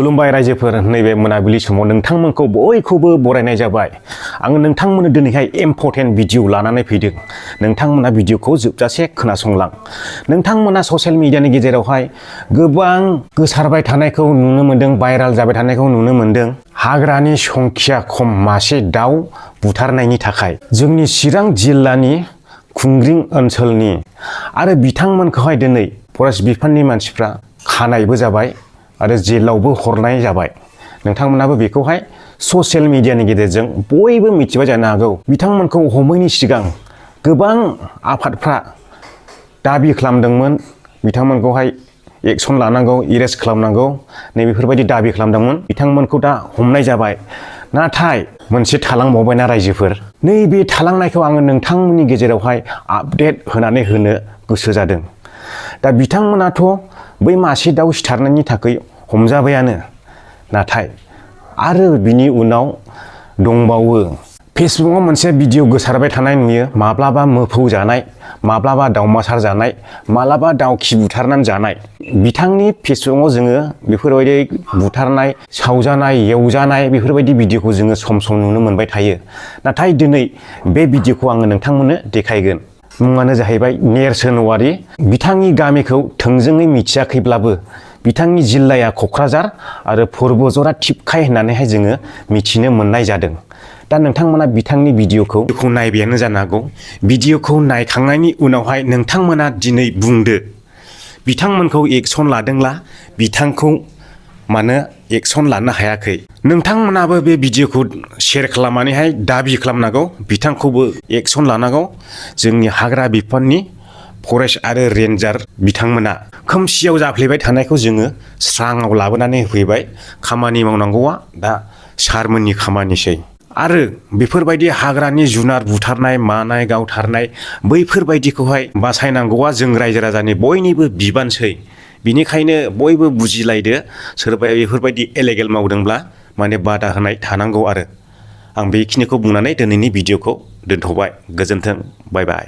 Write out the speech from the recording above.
खुलुमबाय रायजोफोर नैबे मोनाबिलि समाव नोंथांमोनखौ बयखौबो बरायनाय जाबाय। आङो नोंथांमोननो दिनैहाय इम्परटेन्ट भिडिअ लानानै फैदों। नोंथांमोना भिडिअखौ जोबजासे खोनासंलां। नोंथांमोना ससियेल मिडियानि गेजेरावहाय गोबां गोसारबाय थानायखौ नुनो मोन्दों, भाइराल जाबाय थानायखौ नुनो मोन्दों। हाग्रानि संखिया खम मासे दाउ बुथारनायनि थाखाय जोंनि चिरां जिल्लानि खुंग्रिं ओनसोलनि आरो बिथांमोनखौहाय दिनै फरेस्ट बिफाननि मानसिफ्रा खानायबो जाबाय आरो जेलावबो हरनाय जाबाय। नोंथांमोनाबो बेखौहाय ससियेल मिडियानि गेजेरजों बयबो मिथिबाय जानो हागौ। बिथांमोनखौ हमैनि सिगां गोबां आफादफ्रा दाबि खालामदोंमोन बिथांमोनखौहाय एक्सन लानांगौ, एरेस्ट खालामनांगौ, नैबेफोरबायदि दाबि खालामदोंमोन। बिथांमोनखौ दा हमनाय जाबाय। नाथाय मोनसे थालांबावबायना रायजोफोर, नैबे थालांनायखौ आङो नोंथांमोननि गेजेरावहाय आपडेट होनानै होनो गोसो जादों। दा बिथांमोनाथ' बै मासे दाउ सिथारनायनि थाखाय हमजाबायानो, नाथाय आरो बिनि उनाव दंबावो। फेसबुकआव मोनसे भिडिअ गोसारबाय थानाय नुयो, माब्लाबा मोफौ जानाय, माब्लाबा दाउमासार जानाय, माब्लाबा दाउखि बुथारनानै जानाय। बिथांनि फेसबुकआव जोङो बेफोरबायदि बुथारनाय, सावजानाय, एवजानाय बेफोरबायदि भिडिअखौ जोङो सम सम नुनो मोनबाय थायो। नाथाय दिनै बे भिडिअखौ आङो नोंथांमोननो देखायगोन। मुङानो जाहैबाय नेरसोन औवारि। बिथांनि गामिखौ थोंजोङै मिथियाखैब्लाबो बिथांनि जिल्लाया क'क्राझार आरो पुर्बजरा थिपखाय होननानैहाय जोङो मिथिनो मोननाय जादों। दा नोंथांमोना बिथांनि भिडिअखौ नायबायानो जानो हागौ। भिडिअखौ नायखांनायनि उनावहाय नोंथांमोना दिनै बुंदो, बिथांमोनखौ एक्सन लादोंब्ला बिथांखौ मानो एक्सन लानो हायाखै? नोंथांमोनाबो बे भिडिअखौ शेयार खालामनानैहाय दाबि खालामनांगौ, बिथांखौबो एक्सन लानांगौ। जोंनि हाग्रा बिफाननि फरेस्ट आरो रेन्जार बिथांमोना खोमसियाव जाफ्लेबाय थानायखौ जोङो स्राङाव लाबोनानै होफैबाय। खामानि मावनांगौआ दा सारमोननि खामानिसै। आरो बेफोरबायदि हाग्रानि जुनार बुथारनाय, मानाय, गावथारनाय बैफोरबायदिखौहाय बासायनांगौआ जों रायजो राजानि बयनिबो बिबानसै। बिनिखायनो बयबो बुजिलायदो, सोरबाया बेफोरबायदि इलिगेल मावदोंब्ला माने बादा होनाय थानांगौ। आरो आं बेखिनिखौ बुंनानै दिनैनि भिडिअखौ दोनथ'बाय। गोजोन्थों, बाय बाय।